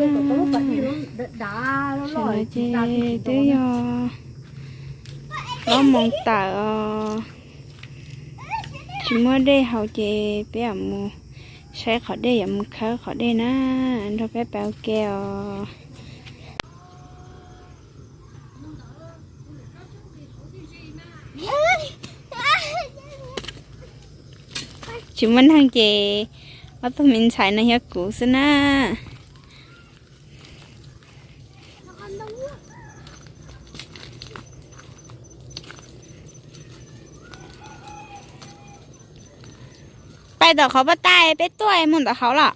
Tam sim no ces twb yog ob moos tawm os, tsis muaj dej haus ces peb yuav mus saib qhov dej, yuav mus khawb qhov dej na, nrog peb pais ua ke os. Tsis muaj neeg ces ob tug me ntxhais no yog kuv xwb na. Pais tom qhov pab tai peb tuaj mus ntawm hauv los.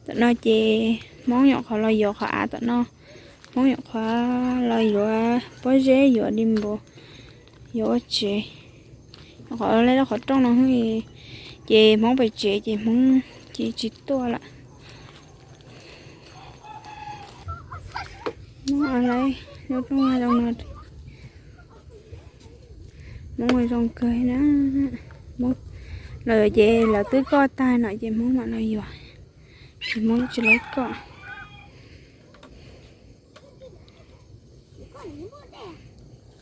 Tom no ces Hmoob nyuam qhuav los yuav qhov av tom no, Hmoob nyuam qhuav los yuav pob zeb, yuav di npua, yuav ua tsev. Nyuam qhuav los lej qhov rooj no xwb, ces Hmoob pem tsev ces Hmoob ces tsis tuaj lawm. Hmoob lawv lub rooj zoo no, Hmoob zoo kawg na. Lawv ces lawv twb koj tag no ces Hmoob mam los yuav, ces Hmoob tsis los koj.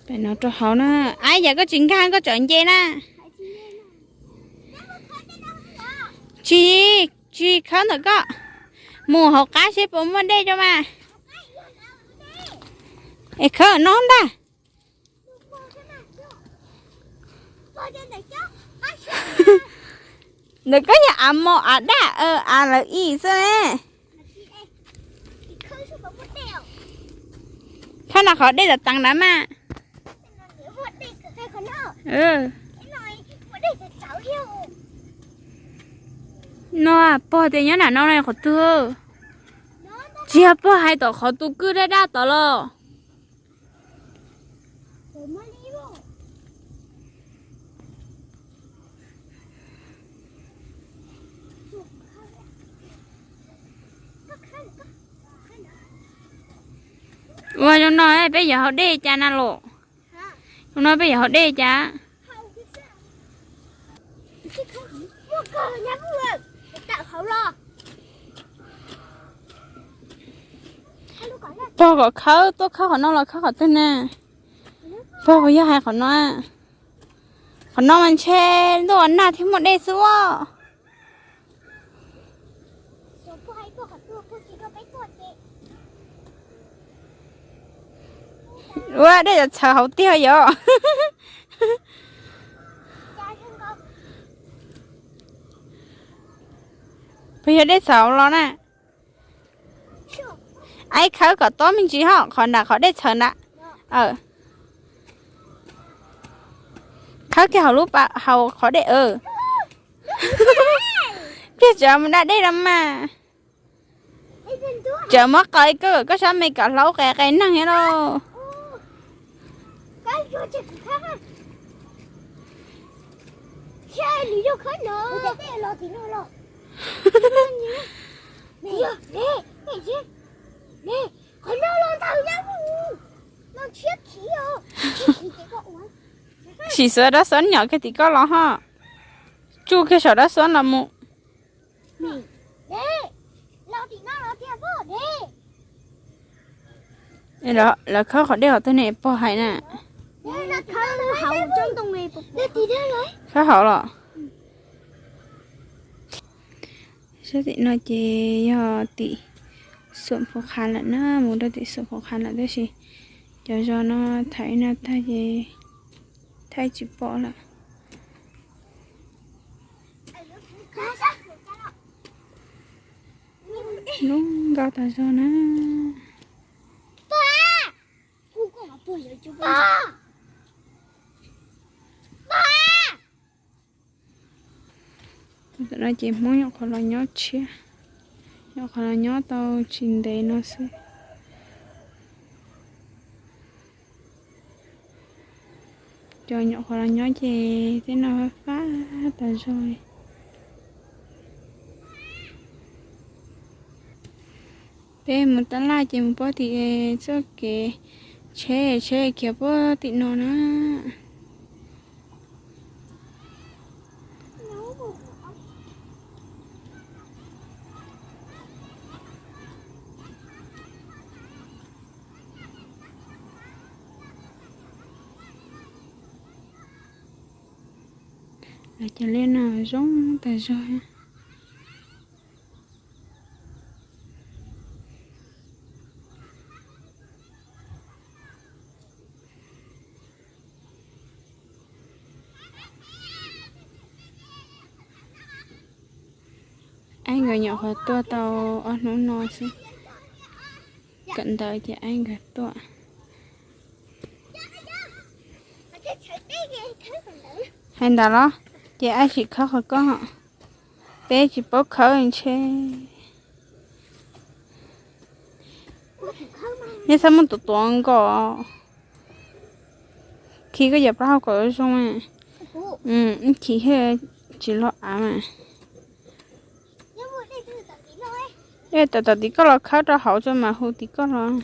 Pem no rau hauv na. Ab, yam koj tsis nkag koj tseem nce na. Tsis, tsis khawb ntawm koj, mus hauv qab seb puas muaj dej rau mas. Es khawb no ntag. Ntawm koj yog av mos av daj, av lawv ib xwb ne. Khawb no qhov dej tam teev ntawd mas. No pog tias nyob nram no qhov twg? Tsis yog pog hais tom qhov tus kwj daj daj tod los? Ua zoo no peb yuav haus dej cas na los? Zoo no peb yuav haus dej cas? Pog kom khawb, tuaj khawb qhov no los khawb qhov twg na? Pog puas yog hais qhov no? Qhov no mas ntshe ntuj ua nag thiaj muaj dej xwb os. Ua dej txhawv hauv tiag yom. Puas yog dej txhawv hauv los na? Aib khawb kom tob me ntsis ho qhov nram qhov dej txhawv ntawd. Khawb kiag hauv lub, hauv qhov dej. Pliag tseem mus da dej los mas. Tseem muab qaws koj, koj sab me kom hlaub qe qe neeg thiab lauj. Sim xuav dab xov nyom kiag tim koj los ho. Tsuj kiag saum dab xov los mus. Lawv khawb qhov dej qhov twg ne pog hais na? Khawb hauv los? Sab tim no ces yog tim Xuam Phuv Qha lawm na, mus rau tim Xuam Phuv Qha lawm tab sis cov zos no thaij na tag ces thaij tsis pom lawm. Lub nkauj tas zog na. Tam no ces Hmoob nyuam qhuav los nyob tshiab, nyuam qhuav los nyob tau tsis ntev no xwb. Cov nyuam qhuav los nyob ces tej no fab fab tas zog li. Peb mus tab laj ces mus puag tim txoj kev tsheb, tsheb khiav puag tim no na. Lawv cov liaj no zoo tas zog. Aib nkawd nyuam qhuav tuaj tau ob hnub no xwb, kawm ntawv ces aib nkawd tuaj. Hais ntawd los, ces aib sim khawb qhov koj, peb tsis paub khawb ntshe. Nej txhob muab tuav tuav nkaus, khi koj cov plaub hau kom zoo. Ib chim thiaj tsis loj av mas. Tom tim koj los khawb rau hauv tso mas hu tim koj los.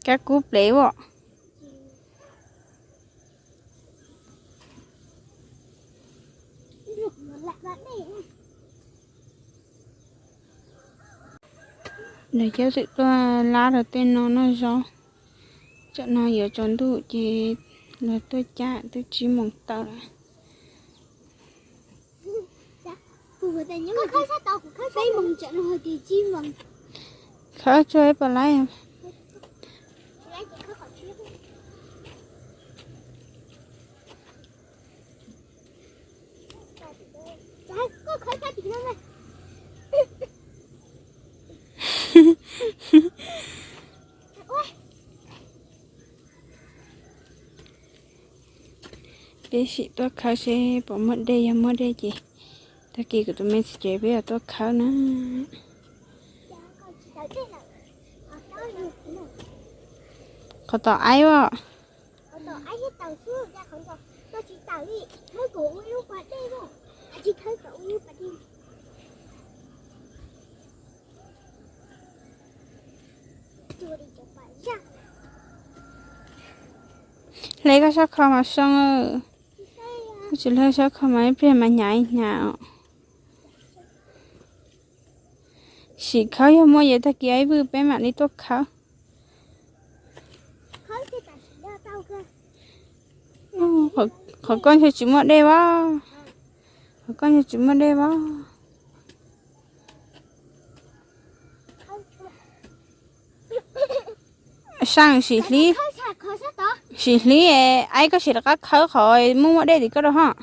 Kab kub plev as. Nws cov twm tuaj lab rau tej no noj zaub. Tsam no yuav tsaus ntuj ces lawv tuaj cab twb tsib moos tawm lawm. Khawb tsuag ib pas laib. Peb sim tuaj khawb seb puas muaj dej, yog muaj dej ces tag kis kuv tus me txiv ces peb yuav tuaj khawb na. Qhov tom aib as. Hle koj sab kho mas soo. Koj tsis hle sab kho mas ib pliag mas hnyav ib hnyav os. Sim khawb, yog muaj ces tag kis ib vwj peb mam li tuaj khawb. Qhov koj ntshe tsis muaj dej as. Qhov koj ntshe tsis muaj dej as. Saab, sim hlib, sim hlib, aib koj sim rov qab khawb qhov muaj muaj dej tim koj rau hos.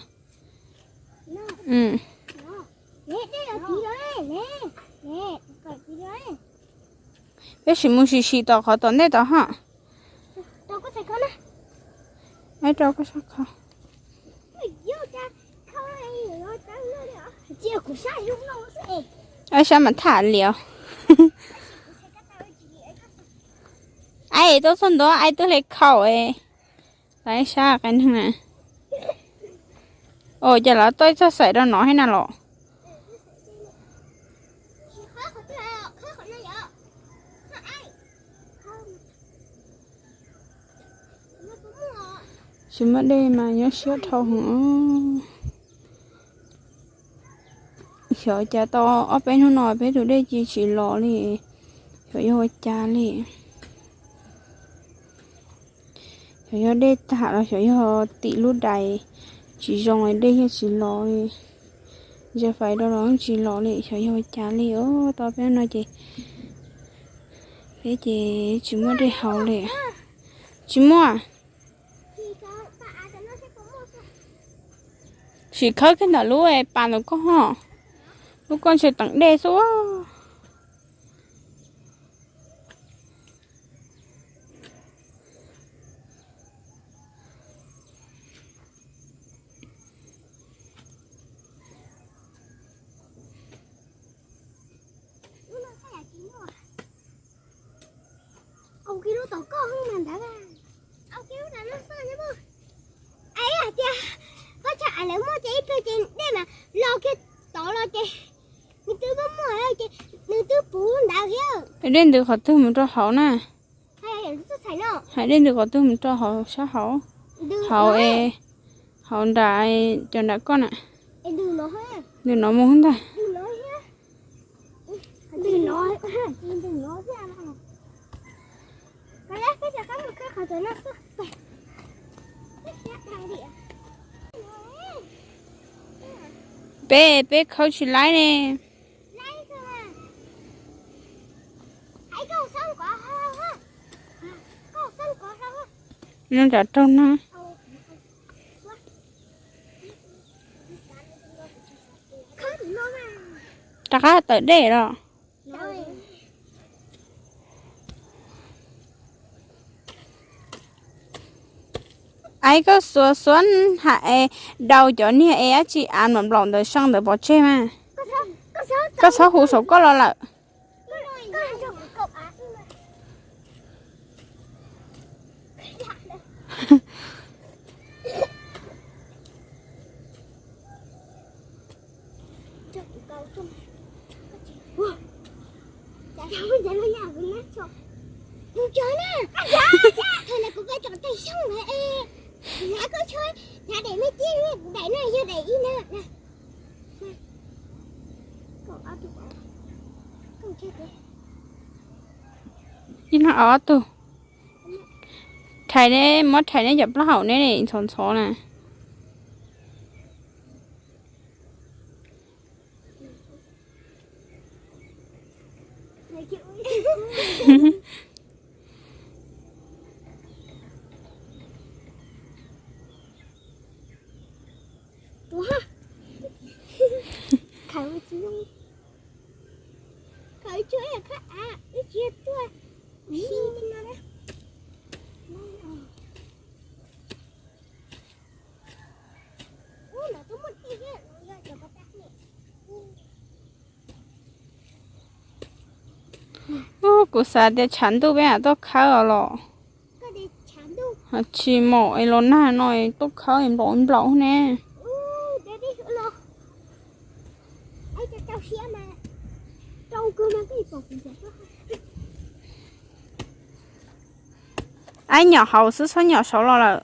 Peb sim mus sim sim tom qhov tom ntej tod hos. Aib rau koj sab kho. Aib sab mas tham liam. Aib tuaj txog ntua aib twb hle khau. Lawv ib sab qee neeg na. Ua cas lawv tuaj txog xaim rau no thiab na los? Tsis muaj dej mas nyuaj siab dhau heev. Xyov cas tau ob peb hnub no peb tus dej cia tsis los li. Xyov yog ua cas li. Xyov yog dej tag los xyov yog tim lub dais tsis zoo dej thiaj tsis los li. Ze fais rau los tsis los li, xyov yog ua cas li. Tau peb no ces peb ces tsis muaj dej haus li. Tsis muaj. Sim khawb kiag ntawm lub pas ntawm koj hos. Lub koj ntshe teem dej xwb. Lawv muaj ces ib pliag ces dej mas los kiag tod los ces nws twb muaj muaj ces nws twb puv ntawd thiab. Dej ntws qhov twg mus rau hauv na? Hais dej ntws qhov twg mus rau hauv sab hauv, hauv es, hauv nram, cov nram koj na. Ntws no mus ntag. Peb, peb khawb tsis laib ne. Nyob nram raug no. Rov qab tawm dej los. Aib, koj xuav xuav ha es daus cov niag es dab tsi av nplaum ntawd seej ntawd pov tseg mas. Koj txhob hu saum koj los lawm. Ib no ob tug. Rhais ne, muab rhais neb cov plaub hau neb ntxhov ntxhov na. Ub, kuv xav tias tshav ntuj peb mam tuaj khawb os los. Tsis maum es los nag no tuaj khawb nplaum nplaum ne. Aib, nyom hauv xwb txhob nyom saud los lawm.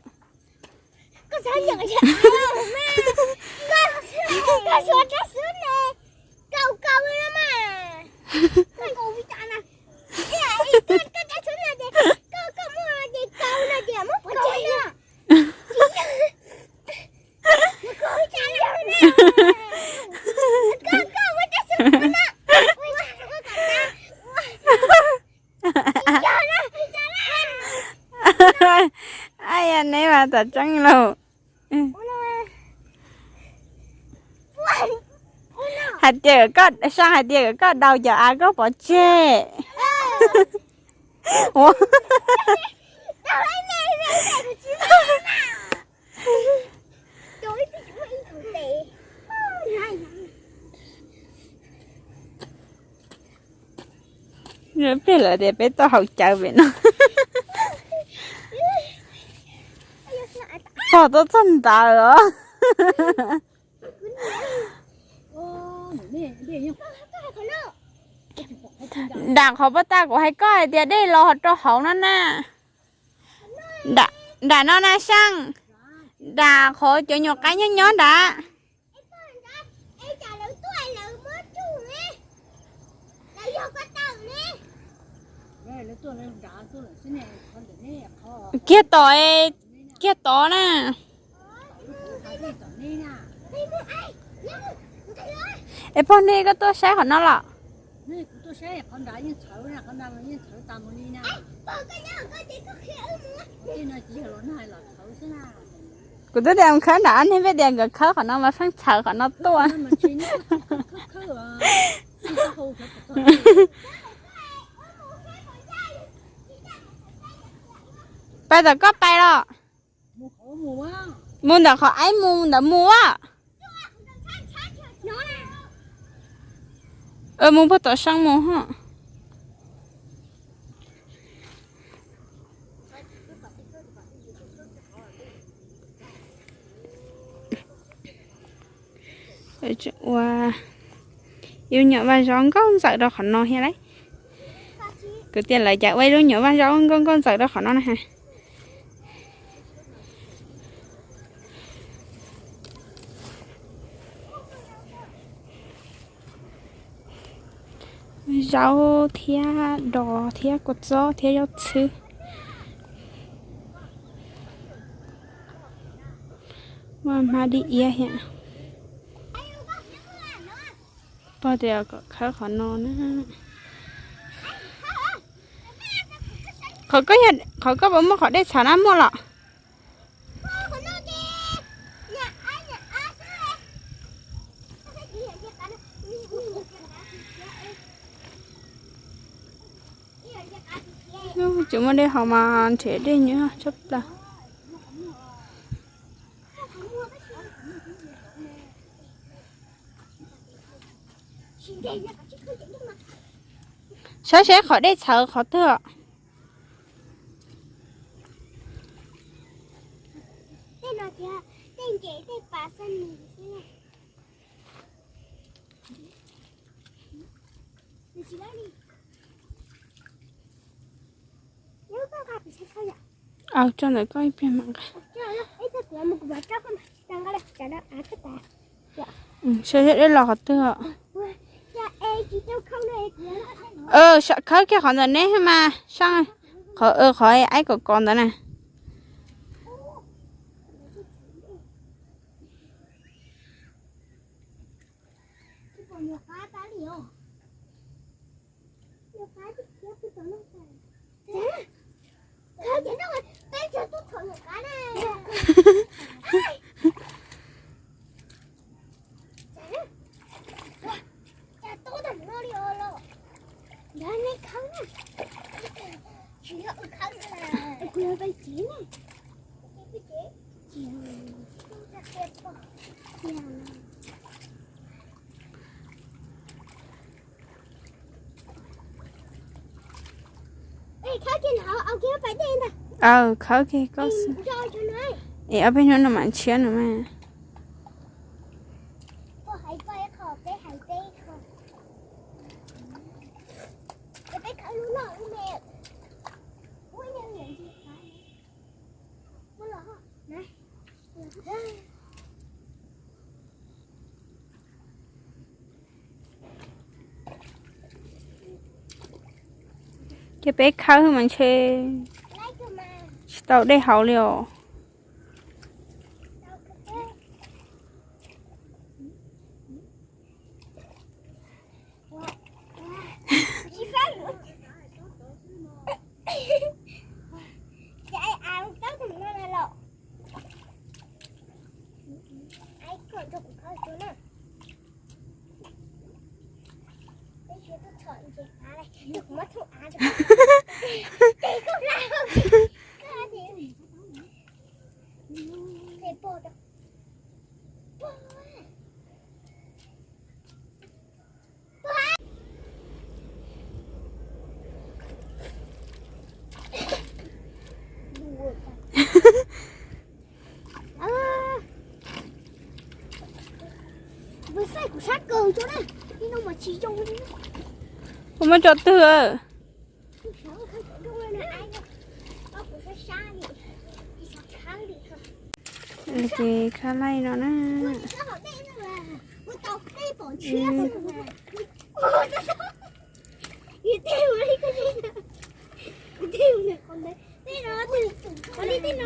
Aj yog, neb mas txaus tseeb lauj. Hais tias koj, Seej hais tias koj daus cov av koj pov tseg. Peb lawv tias peb tuaj haus cawv pem no. Pog tuaj txog ntawd os. Nram qhov paj tag kuv hais koj hais tias dej los rau hauv no na. Nram no na Seej. Nram qhov cov nyuam qaib nyob nyob nrad. Kiag tod, kiag tod na. Es pog, nej koj tuaj saib qhov no los? Kuv twb tias khawb nrad, nej peb tias nkawd khawb qhov no mas pheej txhawv qhov no tuaj. Pais tom koj pais los? Mus ntawm qhov aib mus ntawd mus a. Mus puag tom Seej mus ho. Ua ib lub nyuam vaj zaub nkauj ntxawm rau qhov no thiab lauj. Kuv tias lawv cas ua ib lub nyuam vaj zaub nkauj nkauj ntxawm rau qhov no na ha. Zaub thiab dos thiab kua txob thiab zaub txhwb. Muaj hmab dib iab thiab. Pog tias kom khawb qhov no na. Qhov koj, qhov koj puas muaj qhov dej txhawv na, muaj los? Tsis muaj dej haus mas nrhiav dej nyuaj tshaj plaws. Saib seb qhov dej txhawv qhov twg. Aw, tso ntawm koj ib pliag mam nqa. Saib seb dej los qhov twg. Khawb kiag qhov ntawm neb mas, qhov, qhov aib kom kov ntawd na. Aw, khawb kiag koj xwb. Es ob peb hnub no mam nrhiav no mas. Ces peb khawb mas ntshe tsis tau dej haus li os. Kuv muab tso twg? Ces khawb laij no na.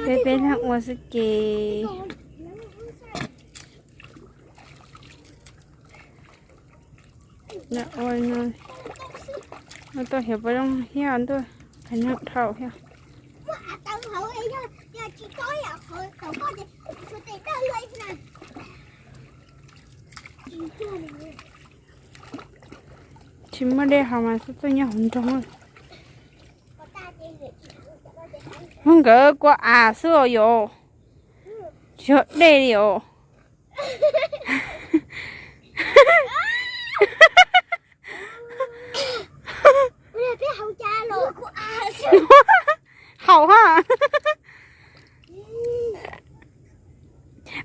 Peb, peb leeg ua xwb ces. Ua tau xyov puas zoo thiab ntuj, qhov no dhau thiab. Tsis muaj dej haus mas tuaj nyob hauv nroog. Hnub nkawd kua av xwb os yom, tsis yog dej li os. Haus ha.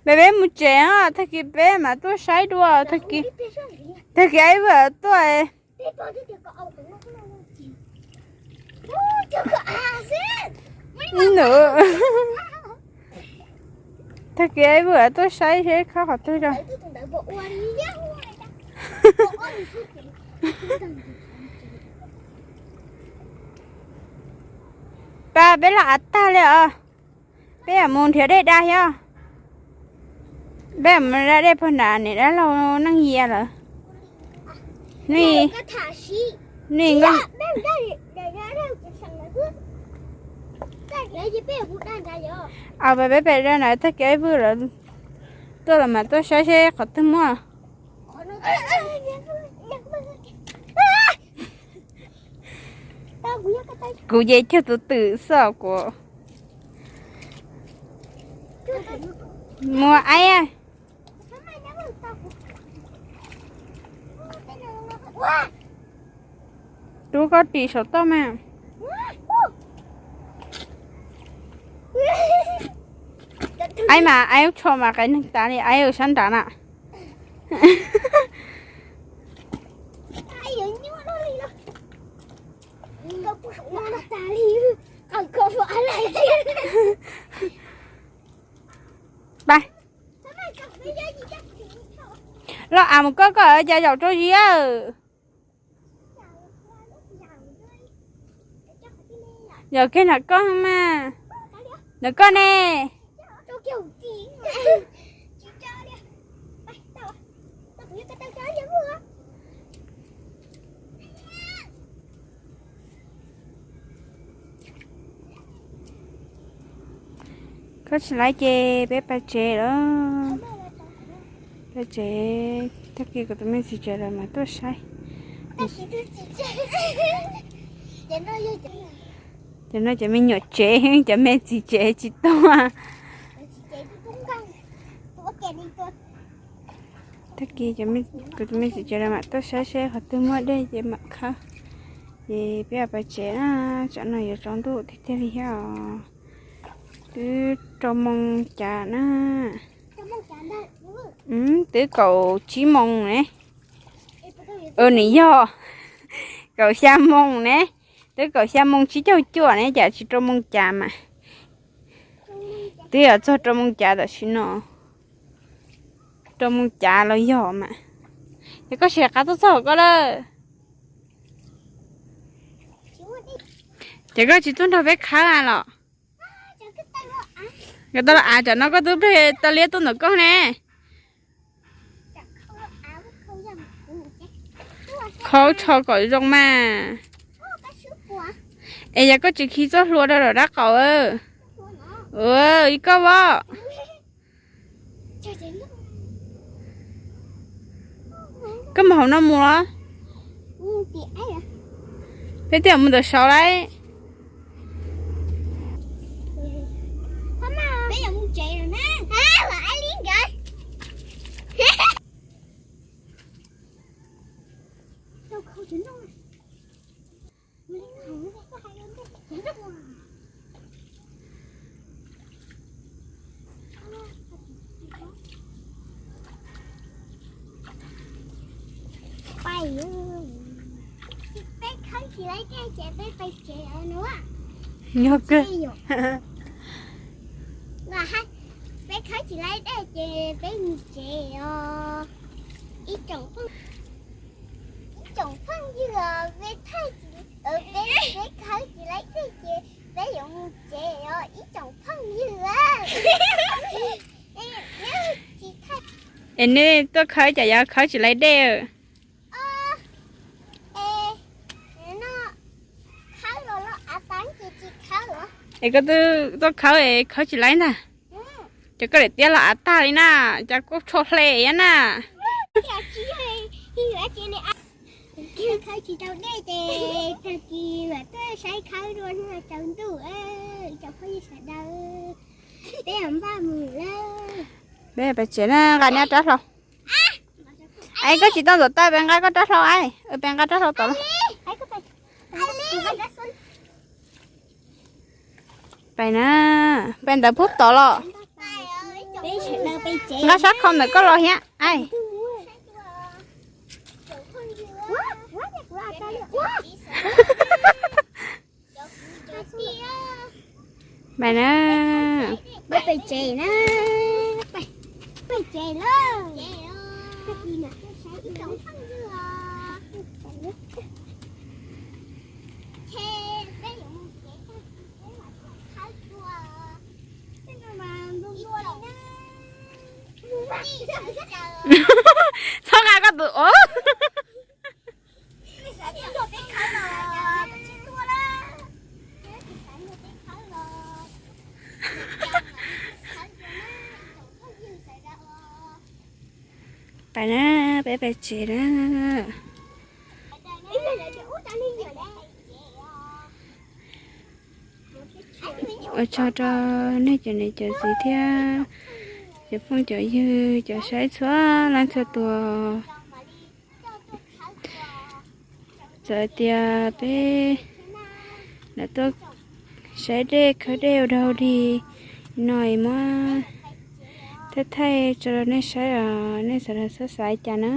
Peb, peb mus tsev os, tag kis peb mam tuaj saib dua. Tag kis, tag kis Aib Vwj tuaj. Nws, tag kis Aib Vwj tuaj saib seb khawb qhov twg rau. Pab, peb los av tag li os. Peb yuav mus nrhiav dej da thiab. Peb yuav mus da dej puag nram niam dab laug Neej Yia lawm. Nej, nej, peb pem da na, tag kis Aib Vwj lawv tuaj los mas tuaj saib seb qhov twg muaj. Kuv ces cuag tus twm xwb kuv. Muaj Aib, rub koj ris saum toj mas. Aib mas Aib tsho mas qias neeg tas li, Aib sab nrad na. Pab, los av mus koj, koj cas zaum rau zis. Zaum kiag ntawm koj mas. Ntawm koj ne. Khawb tsis laib ces peb pais tsev lawm. Pais tsev, tag kis kuv tus me txiv tsev lawv mam tuaj saib. Ces no cov me nyuam tsev, cov me txiv tsev tsis tuaj. Tag kis kuv tus me txiv tsev lawv mam tuaj saib seb qhov twg muaj dej ces mam khawb. Ces peb pais tsev na, tsam no yuav tsaus ntuj tiag tiag li thiab os. Twb rau moos cas na. Twb kaum tsib moos ne. Nws yog kaum xya moos ne. Twb kaum xya moos tsib caug cuaj ne, cas tsis rau moos cas mas. Twb yuav txog rau moos cas tam sim no. Rau moos cas los yog mas. Ces koj sim rov qab tuaj txog koj lawm. Ces koj tsis tuaj nrog peb khawb los? Koj tau los av, tsam no koj twb pleg tau liab tuaj ntawm koj ne. Khaub tsho kom zoo mas. Es yog koj tsis khi txoj hlua rau lawm dab qaum. Ua li koj as. Koj mus hauv no mus los? Peb twb mus ntawm saud lawm. Peb khawb tsis laib dej ces peb pais tsev no. Yog kawg. Peb khawb tsis laib dej ces peb mus tsev os. Ib tsoom phooj ywg, peb khawb tsis laib dej ces peb yuav mus tsev os ib tsoom phooj ywg. Es nej tuaj khawb cas yuav khawb tsis laib dej? Es koj twb tuaj khawb es khawb tsis laib ntag. Ces koj daim tiab los av tag li na, cas kuj tsho hle na. Khawb tsis tau dej ces tag kis mam tuaj saib khawb dua, tsaus ntuj, tsoom phooj ywg sawv daws, peb npaj mus lawm. Peb pais tsev na, nqa neb rab hlau. Es koj tsis tau ntxuav taw, peb nqa koj rab hlau, peb nqa rab hlau tod los. Pais na, pais ntawd pub tod los. Nqa sab khau ntawm koj los thiab. Pais na. Pais pem tsev na. Pem tsev lawm. Txhob nqa koj tus ov. Pais na, peb pais tsev na. Ua tsaug rau nej cov niam cov txiv thiab cov phooj cov ywg cov saib txhua leej txhua tus. Txawm tias peb lam tuaj saib dej khawb dej ua dog dig no es muab thaij thaij tso rau nej saib os, nej sawv daws txhob xav cas na.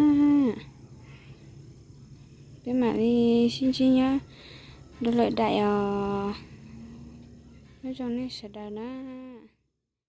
Peb mam li sib ntsib nyob rau lwm daim os. Nyob zoo nej sawv daws na.